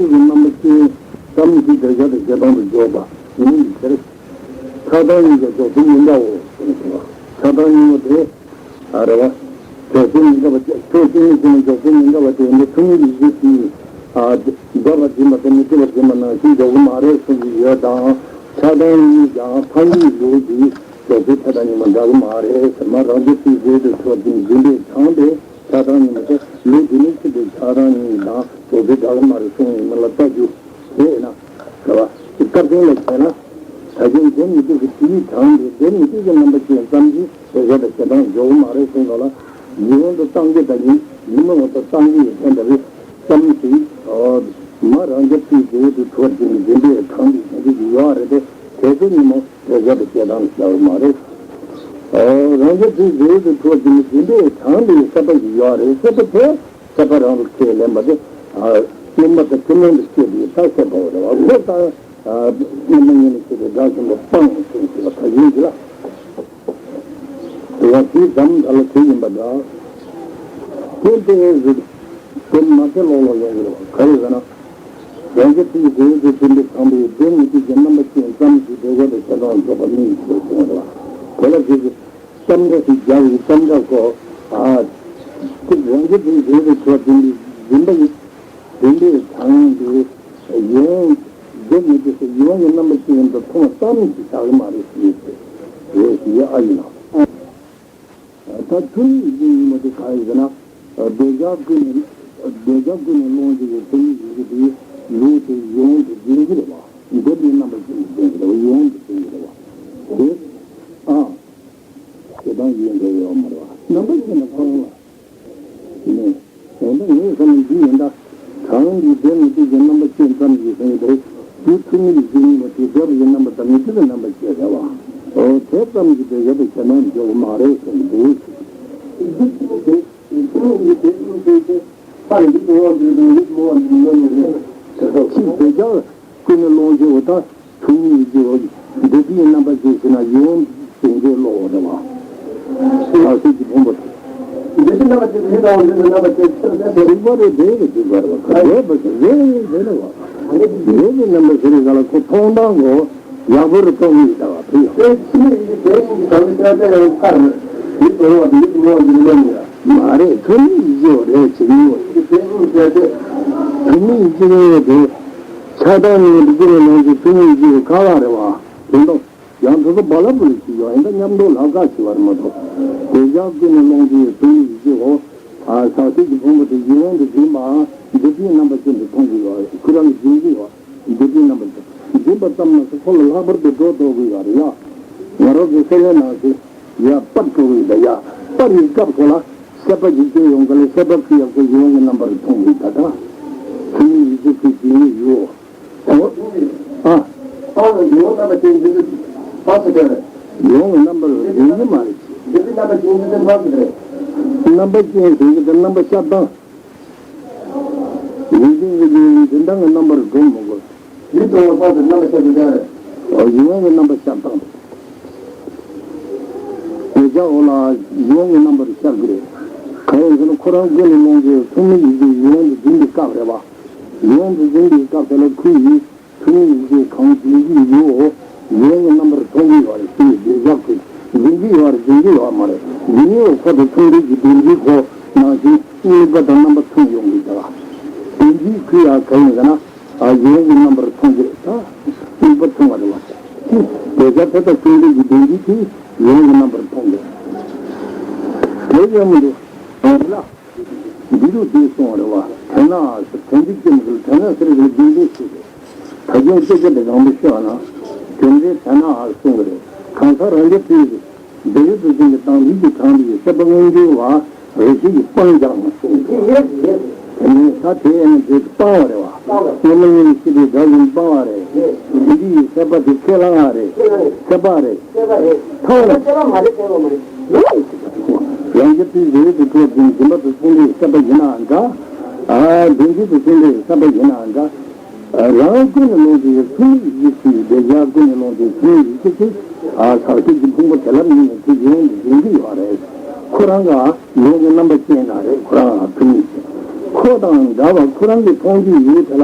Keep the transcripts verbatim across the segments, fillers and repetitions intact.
ཀྱི་རྣམ་པ་ཅན་ཙམ་ཞིག་འདོད་ཆགས་དང་ཞེ་སྡང་དུ་འཇོག་པ་ཉིད་ཀྱི་ཕྱིར། ཆགས་སྡང་གཉིས་ཀ་འཇོག་ཚུལ་མི་འདྲའོ་ཞེས་ཟེར་བ། ཆགས་སྡང་གཉིས་པོ་དེ། ཨ་རེ་བ། འཇོག་ཚུལ་མི་འདྲ་བ་དེ་ཕྱོགས་གཅིག་ནས་བྱས་ན་འཇོག་ཚུལ་མི་འདྲ་བ་དེ་ནི་ཐུན་མོང་གི་ཡེ་ཤེས་ཀྱིས། ཨ། འདོད་པ་འཛིན་པ་དང་མི་འདོད་པ་འཛིན་པ་ནང་བཞིན་འཇོག་གི་མ་རེད་གསུང་གི་ཡོད་དང་། ཆགས་སྡང་གཉིས་ཀྱང་ཐལ་འགྱུར་ལུགས་ཀྱིས་འཇོག་ཚུལ་ཐ་དད་གཉིས་པོ་འདྲ་གི་མ་རེད་ཟེར་ན། རང་རྒྱལ་ཚུལ་གྱིས་འཛིན་པའི་ཆགས་སྡང་གཉིས་པོ་དེ། ཆགས་སྡང་གཉིས་མ་ཚད་ལུགས་འདི་ནི་ཕྱིར་དེ་ཆགས་སྡང་གཉིས་དང་འཇོག་ཚུལ་འདྲ་གི་མ་རེད་གསུངས་ཡིན་མིན་ལ་ལྟ་རྒྱུ་དེ་ཡིན་ན། ཟེར་བ། སྐབས་དོན་ལ་བྱས་ན། ད་གིན་སྡེབ་མི་སྡེབ་ཀྱི་སྤྱི་ཡི་གྲངས་དེ་སྡེབ་མི་སྡེབ་ཀྱི་རྣམ་པ་ཅན་ཙམ་གྱིས་འདོད་ཆགས་དང་ཞེ་སྡང་འཇོག་གི་མ་རེད་གསུངས་པ་ལ། ཡིད་དབང་དུ་བཏང་གི་ད་གིན་ཡིད་མི་དབང་དུ་བཏང་གི་ཡོད་མཁན་འདྲ་བའི་ཙམ་ཞིག་མ་རང་རྒྱལ་ཚུལ་གྱིས་འཛིན་པའི་ཆགས་སྡང་གཉིས་པོ་འདྲ་གི་མ་རེད་དེ། དེ་ཚོ་གཉིས་མོ། འདོད་ཆགས་དང་ཞེ་སྡང་ལ་བྱ་བ་མ་རེད། རང་རྒྱལ་ཚུལ་གྱིས་འཛིན་པའི་ཆགས་སྡང་གཉིས་པོ་འདྲ་གི་སེལ་བ་ཞིག་ཡོད་རེད། སེལ་བ་དེ་སེལ་བ་རང་ལ་ཁས་ལེན་པ་དེ། སྔོན་མ་དང་ཐུན་མོང་དུ་སྐྱེས་པའི་ད་སེལ་བ་རེད་བ། འོ་ད། སྔོན་མ་ཉིད་ནས་སྐྱེས་པའི་དགྲ་བཅོམ་པ་སྤངས་ཟེར་གྱི་ལ་ད་ཡིན་གྱི་ལ། དེ་བ་དེའི་འཛམ་བུ་ག་ལ་དེ་ཡིན་པ་འདྲ། དེ་ལྟའི་རིགས་དེ་མ་ཚད་ལོག་ལོག་ཡོང་གི་རེད་བ། ག་རེ་ཟེར་ན། རང་རྒྱལ་ཚུལ་གྱིས་འཛིན་པའི་ཆགས་སྡང་གཉིས་པོ་འདྲ་གི་རྣམ་པ་ཅན་ཙམ་ཞིག་འདོད་ཆགས་དང་ཞེ་སྡང་འཇོག་པ་ཉིད་ཀྱི་ཕྱིར་གསུངས་པ་རེད་བ། དེ་ལ་ཁྱེད་ཀྱིས་ཙམ་སྒྲ་ཞིག་སྦྱར་བའི་ཙམ་སྒྲ་གོ། ཨ། རང་རྒྱལ་ཚུལ་གྱིས་འཛིན་པའི་ཆགས་སྡང་གཉིས་པོ་འདྲ་གི་འཛིན་པའི་གྲངས་དེ་ཡིད་དབང་འདོད་མི་འདོད་སོགས་ཡིད་དབང་གི་རྣམ་པ་ཅན་དུ་མཐོང་བ་ཙམ་ཞིག་བཞག་གི་མ་རེད་ཟེར་ཡོད་པས་རེད་ཟེར་ཡ་ཨ་ཡིན་ནམ། ད་ཐུན་མོང་གི་ཡིན་པ་དེ་གང་ཡིན་ཟེར་ན། འདོད་ཆགས་ཀུན་ནས་འདོད་ཆགས་ཀུན་ནས་སློང་བྱེད་ཀྱི་ཐུན་མོང་གི་ཡིན་པ་དེ་ལུགས་དེ་ཡིད་དབང་དུ་འཛིན་གྱི་རེད་བ། འདོད་པའི་རྣམ་པ་ཅན་དུ་འཛིན་གྱི་རེད་བ། ཡིད་དབང་དུ་འཛིན་གྱི་རེད་བ། དེ། ཨ། ཞེ་སྡང་ཡིད་འགྲོ་ཡོད་མ་རེད་བ། རྣམ་པ་ཅན་དུ་ཁོ་རང་ལ། ནས། འོ་ན་ངས་བསམ་ན་འདི་ཡིན་ད། གྲངས་འདི་སྡེབ་མི་སྡེབ་ཀྱི་རྣམ་པ་ཅན་ཙམ་ཞིག་ཟེར་གྱི་འདུག་དེ་ཐུན་མོང་གི་ཡིན་པ་དེ་སྡེབ་ཀྱི་རྣམ་པ་དང་མི་སྡེབ་ཀྱི་རྣམ་པ་ཅན་རེད་བ། འོ་དེ་ཙམ་གྱིས་འདོད་ཆགས་དང་ཞེ་སྡང་འཇོག་གི་མ་རེད་གསུངས་འདུག་ཅིག་འདོད་ཆགས་ཀུན་ནས་སློང་བྱེད་འོ་ད། ཐུན་མོང་གི་རྣམ་པ་ཅན་ཞེ་ན་ཡིད་དབང་འཛིན་གྱི་བློ་རེད་བ། ཨ་ཚོད་ཀྱི་ཕུང་པོ་དེ། འདོད་པའི་རྣམ་པ་ཅན་དུ་ཡིད་དབང་འཛིན་པའི་རྣམ་པ་ཅན་ཕྱིར་ཟད་ཟེར། སྡིག་པ་རེད་དེ་རེད་སྡིག་པ་རེད་བ། ག་རེ་བ་ཟེར་རེད་རེད་རེད་བ། འདོད་པའི་རྣམ་པ་ཟེར་རེད་ག་ལ་ཁོ་མཐོང་སྟངས་གོ་ཡག་པོ་རེད་མཐོང་གི་ཡོད་ད་བ་དེ་ཡོད། དེ་ཕྱི་མ་ཡིན་གྱི་དེ་ཡིན་གྱི་བྱང་ཆུབ་ཤེས་རབ་ཡང་ཚར་ཡིད་དུ་འོང་བ་དེ་ཡིད་དུ་འོང་བ་དེ་ལོན་ཡ། མ་རེད་ཐུན་མོང་ཡིད་དབང་རེད་ཅེས་ཡིན་བ། ཡིན་གྱི་དེ་ཡིན་གྱི་དེ། ཐུན་མོང་ཡིད་དབང་དེ། ཆགས་སྡང་གཉིས་པོ་འདྲ་གི་ལོངས་སྤྱོད་ཐུན་མོང་ཡིད་དབང་ག་བ་རེད་བ། དེ་འདྲ། ཡང་དེ་ཚོ་བ་ལ་བུ་ལ་ཞིག་ཡོད་ཡིན་ད་མཉམ་དུ་ལབ་ཁ་ཞིག་བར་མ་གཏོགས། འདོད་ཆགས་ཀུན་ནས་སློང་བྱེད་ཀྱི་ཐུན་མོང་ཡིད་དབང་འོ། ཨ་ཟག་བཅས་ཀྱི་ཕུང་པོ་དེ་ཡིད་དབང་དུ་འཛིན་པའམ་འདོད་པའི་རྣམ་པ་ཅན་དུ་མཐོང་གི་ཡོད། ཁོ་རང་གིས་འཛིན་གྱི་ཡོད། འདོད་པའི་རྣམ་པ་ཅན་འཛིན་པ་ཙམ་མ་ཟད་ཁོ་ལ་ལྷག་པར་དུ་སྒྲོ་འདོགས་དགོས་ཡོད་རེད་ཡ། ང་རང་ཚོ་སེམས་ལས་ནང་བཞིན་ཡ་པར་འགྲོ་གི་ཡོད་ད་ཡ། པར་ཡི་སྐབས་ཁོ་ལ་སྲེད་པ་ཞིག་སྐྱེ་ཡོང་ག་ལ་སྲེད་པ་ཁོའི་ཡག་པོ་ཡིད་དབང་གི་རྣམ་པར་མཐོང་གི་ཡོད་ད། ད་ཐུན་མོང་ཡིད་དབང་ཁོའི་འཛིན་གྱི་ཡོད། ཨ། ཨ་ཡོད་རྣམ་པ་ཅན་འཛིན་གྱི་པ་ཟེར་གྱི་རེད། ཡོང་གི་རྣམ་པར་འཛིན་གྱི་མ་རེད། འདོད་པའི་རྣམ་པ་ཅན་འཛིན་གྱི་པ་ཟེར་གྱི་རེད། རྣམ་པ་ཅན་ཟེར་གྱི་དེ་རྣམ་པ་ཤར་སྟངས། ཡིད་འཛིན་གྱི་འཛིན་སྟངས་ཀྱི་རྣམ་པར་སྒྲོ་མི་འགོད། ཡིད་དུ་འོང་བ་ཟེར་རྣམ་པ་ཤར་གྱི་རེད། ཡིད་དབང་གི་རྣམ་པ་ཤར་སྟངས། འདོད་ཆགས་འོ་ལ་ཡིད་དབང་གི་རྣམ་པར་ཤར་གྱི་རེད། གང་ཡིན་ཟེར་ན་ཁོ་རང་ཀུན་ནས་སློང་བྱེད་ཐུན་མོང་ཡིད་ཀྱི་ཡིད་དབང་དུ་འཛིན་པའི་སྐབས་རེད་བ། ཡིད་དབང་དུ་འཛིན་པའི་སྐབས་དེ་ལ་ཁོའི་ཡིད། ཐུན་མོང་ཡིད་ཀྱིས་གང་འཛིན་གྱི་ཡོད། ཡིད་དབང་གི་རྣམ་པར་མཐོང་གི་ཡོད་རེད་དེ་འདོད་ཆགས་ཀྱིས་འཛིན་གྱི་ཡོད་རེད་འཛིན་གྱི་ཡོད་མ་རེད། འཛིན་ཡོད་ཁོ་དང་མཚུངས་ལྡན་གྱི་དོན་གྱིས་ཁོ་ནང་བཞིན་དམིགས་པ་དང་རྣམ་པ་མཚུངས་ཡོང་གི་འདུག་དོན་གྱིས་ཁོའི་ཡ་ག་ཡིན་ཟེར་ན། ཡིད་དབང་གི་རྣམ་པར་མཐོང་གི་རེད་ད། དམིགས་པ་མཚུངས་པ་རེད་བ། འདོད་ཆགས་དེ་དང་མཚུངས་ལྡན་གྱི་དོན་གྱིས་དེ་ཡིད་དབང་གི་རྣམ་པར་མཐོང་གི་རེད། དེ་ཡང་མི་འདུག་ལ། འདི་རུ་དེ་གསུངས་རེད་བ། དེས་ན་ཨ་ཟེར་དོན་འདི་ཀྱི་མི་འདུག་དེས་ན་ཟེར་གྱི་རྒྱུ་འདི་ཞིག་རེད། ད་རྒྱུ་སྐད་ཆ་འདི་གང་དུ་ཤོད་ན། རྒྱུ་འབྲས་དེས་ན་ཨ་གསུངས་ཀྱི་རེད། གང་ཟག་རང་རྒྱལ་ཕྱིར་འདོད་ཡུལ་དུ་འཛིན་པའི་དང་ལུས་ཀྱི་གྲངས་འདི་ཡི་སྲེད་པ་མངོན་གྱུར་བ་རེ་ཞིག་གིས་སྤང་ཀྱང་གསུངས་ཀྱི་རེད། དེ་ནས་ད་དེ་ཡང་དེ་སྤང་བ་རེད་བ། སྔོན་མ་ཉིད་ནས་སྐྱེས་པའི་དགྲ་བཞིན་སྤང་བ་རེད། འདི་འདི་ཡི་སྲེད་པ་དེ་ཁས་བླངས་པ་རེད། ཁས་བླངས་རེད། ཁྱབ་པ་རེད། ཁྱབ་པ་རེད། ཐོག་ལ། ཁྱབ་པ་མ་རེད་ཁྱབ་པ་མ་རེད། རང་རྒྱལ་ཕྱིར་འདོད་ཡུལ་དུ་འགྲོ་ཞིང་འཛིན་པ་དང་མཚུངས་པའི་སྲེད་པ་ཡིན་ནའང་འདྲ། ཨ་འདོད་ཡུལ་དང་མཚུངས་པའི་སྲེད་པ་ཡིན་ནའང་འདྲ། རང་ཀུན་ནས་སློང་བྱེད་ཀྱི་ཐུན་མོང་ཡིད་ཀྱི་འདོད་ཆགས་ཀུན་ནས་སློང་བྱེད་ཐུན་མོང་ཡིད་ཀྱི་ཚིག་ཨ་ཟག་བཅས་ཀྱི་ཕུང་པོ་དེ་ལ་དམིགས་ནས་དེ་ཡིད་དབང་དུ་འཛིན་གྱི་ཡོད་རེད། ཁོ་རང་ག་ཡིད་དབང་གི་རྣམ་པ་ཅན་ན་རེད་ཁོ་རང་ལ་ཐུན་མོང་ཡིད་ཁོ་དང་འདྲ་བར་ཁོ་རང་གི་མཐོང་རྒྱུ་ཡུལ་དེ་ལ།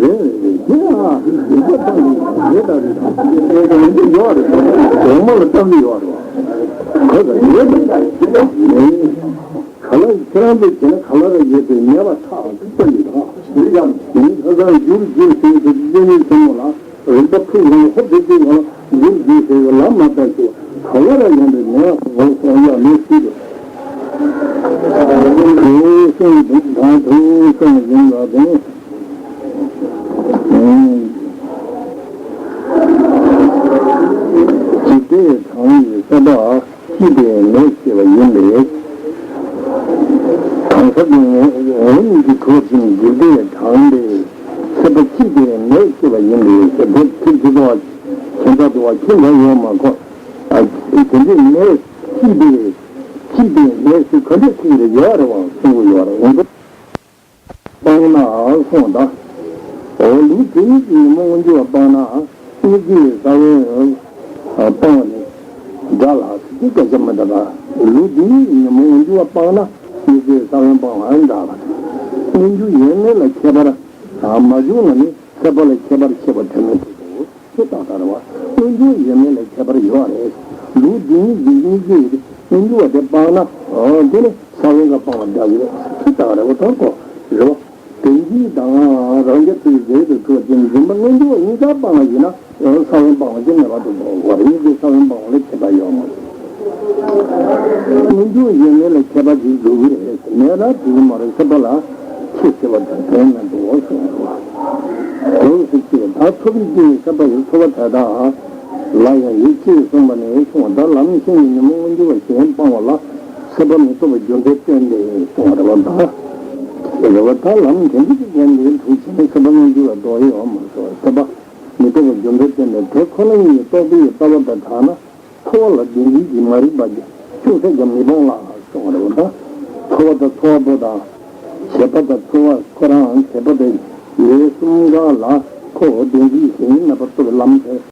རེད་རེད་རེད། དེ་ཨ་ཡོད་པ་ཐམས་ཅད་རེད་ད་རེད། དེ་ཡོད་རེད། འོག་མ་ལ་སྟབས་མི་ཡོད་རེད། ག་ལ་ཡོད་པ་ཡོད་རེད། ག་ལ་ཁྱེད་རང་ཚོས་བྱས་ན་ག་ལ་ར་ཡོད་དེ་མེད་པ་ཐག་ཆོད་ཡིན་ད། མི་ཁ་སང་འགྱུར་འགྱུར་ཟེར་དུས་གླེང་མོལ་ཆེན་མོ་ལ། རིག་པ་ཕུགས་ལ་ཧོབ་སྟེ་སྟེང་ལ་འགྱུར་འགྱུར་ཟེར་བའི་ལམ་མ་ལྟ་ཞུ། ག་ལ་ར་ཡོང་པའི་མེད་པ་ཧོབ་སོང་ཡ་མེད་ཤེས་དགོས། དུ་སོང་དུ་དང་དུ་སོང་ཡིན་ལ་དང་། ཇི་སྐད་དྲང་བའི་ས་བདག་སྐྱིད་པའི་མེད་ཅེས་པ་ཡིན་པས། ཐབས་ཀྱི་ངོ་བོ་ཉིད་ཀྱིས་གྲུབ་ཅིང་འཇིག་རྟེན་དྲངས་ཏེ། ཚེ་འཕོ་ཅི་སྟེ་མེད་ཅེས་པ་ཡིན་པས་ཟེར། དེ་ཚིག་དེ་ཚོ་ཁྱད་མཚར་འདུག་བ། ཁྱད་མཚར་ཡོད་མ་གོ། ཨ་དེ་འདྲས་མེད་ཅི་སྟེ། ཅི་སྟེ་མེད་ཟེར་ག་འདྲས་ཚིག་རེ་ཡོད་རེད་བ་གསུང་གི་ཡོད་རེད། ཡིན་པ། སྤངས་ན་གསུངས་ད། འོ་ལུགས་དེ་ཉིད་ཀྱི་ཉོན་མོངས་མངོན་གྱུར་བ་སྤངས་ན། སྙིང་རྗེའི་ས་བོན་སྤངས་པ་ནི་འདྲ་ལ་ཟེར་དེ་སྐད་ཆ་མི་འདྲ་ད། ལུགས་དེ་ཉིད་ཀྱི་ཉོན་མོངས་མངོན་གྱུར་བ་སྤངས་ན་སྙིང་རྗེའི་ས་བོན་སྤངས་པ་འདྲ་ལ། མངོན་གྱུར་ཡོད་མེད་ལ་ཁྱད་པར་མ་བྱུང་ན་ནི་ཚེ་འཕོ་ལ་ཁྱད་པར་ཕྱེ་བ་དོན་མེད་དུ་འགྲོ། དེ་ཏག་ཏག་རེད་བ། མངོན་གྱུར་ཡོད་མེད་ལ་ཁྱད་པར་ཡོད་རེད། ལུགས་འདི་ཉིད་ཀྱི་སྙིང་རྗེ་ཡིན་ཏེ་མངོན་གྱུར་བ་དེ་སྤངས་ན། འོ་དེ་ནི་ས་བོན་ག་སྤངས་པ་འདྲ་ཡོད། དེ་ཏག་རེད་བ། ད་གོ་རེད་བ། དོན་སྤྱི་དང་རང་རྐྱ་ཐུག་རྫས་དུ་གྲུབ་ཅིང་འཛིན་པ་མངོན་གྱུར་བ་གཉིས་ཀ་སྤངས་པ་ཡིན་ན། ས་བོན་སྤངས་པ་དེ་མེད་པ་དུ་འགྲོ་བ་རེད། སྙིང་རྗེ་ས་བོན་སྤངས་པ་ལ་ཁྱད་པར་ཡོད་མ་རེད། མངོན་གྱུར་ཡོད་མེད་ལ་ཁྱད་པར་ཅིག་འགྲོ་གི་རེད། མེད་ན་འགྲིག་གི་མ་རེད། ཚེ་འཕོ་ལ་ཁྱད་ཆེ་བ་དང་དོན་མེད་འགྲོ་བ་གསུངས་པ་རེད་བ། དེ་ཟེར་གྱི་ད་ཚོགས་ཀྱི་ཚེ་འཕོ་ཡི་ཚོགས་པ་དེ་དག་ལ་ཡང་ཡིད་ཆེས་གསུངས་པ་ནས་གསུངས་པ། ད་ལམ་ཤེས་ནས་ཉོན་མོངས་མངོན་གྱུར་བ་གཞན་སྤང་བ་ལ་ཚེ་འཕོ་མི་ཐོབ་པའི་རྒྱུ་མཚན་བསྟན་ཏེ་གསུངས་པ་རེད་བ། ད་རེད་བ། ད་ལམ་དེ་འདྲ་གི་ཉན་ནས་འཁྲུག་ཕྱིན་ན་ཚེ་འཕོ་མངོན་གྱུར་བ་ལྡོག་ཡོད་མ་རེད། ཚེ་འཕོ་མི་ཐོབ་པའི་རྒྱུ་མཚན་བསྟན་ཏེ། དེ་ཁོ་ན་ཉིད་རྟོགས་པའི་ལྟ་བ་དང་བྲལ་ན། འཁོར་བ་ལ་བདེན་འཛིན་གྱིས་མ་རིག་པ་ཅུང་ཟད་ཀྱང་མི་སྤོང་ལ་གསུངས་པ་རེད་བ། ད་འཁོར་བ་དང་ཚོར་བ་པོ་དང་བྱེད་པ་དང་ཚོར་བ་ཁོ་རང་བྱེད་པ་དང་ལས་གསུམ་ཀ་ལ་ཁོ་བོ་བདེན་འཛིན་གཞན་མེད་པར་རྟོགས་པའི་ལམ་དེ་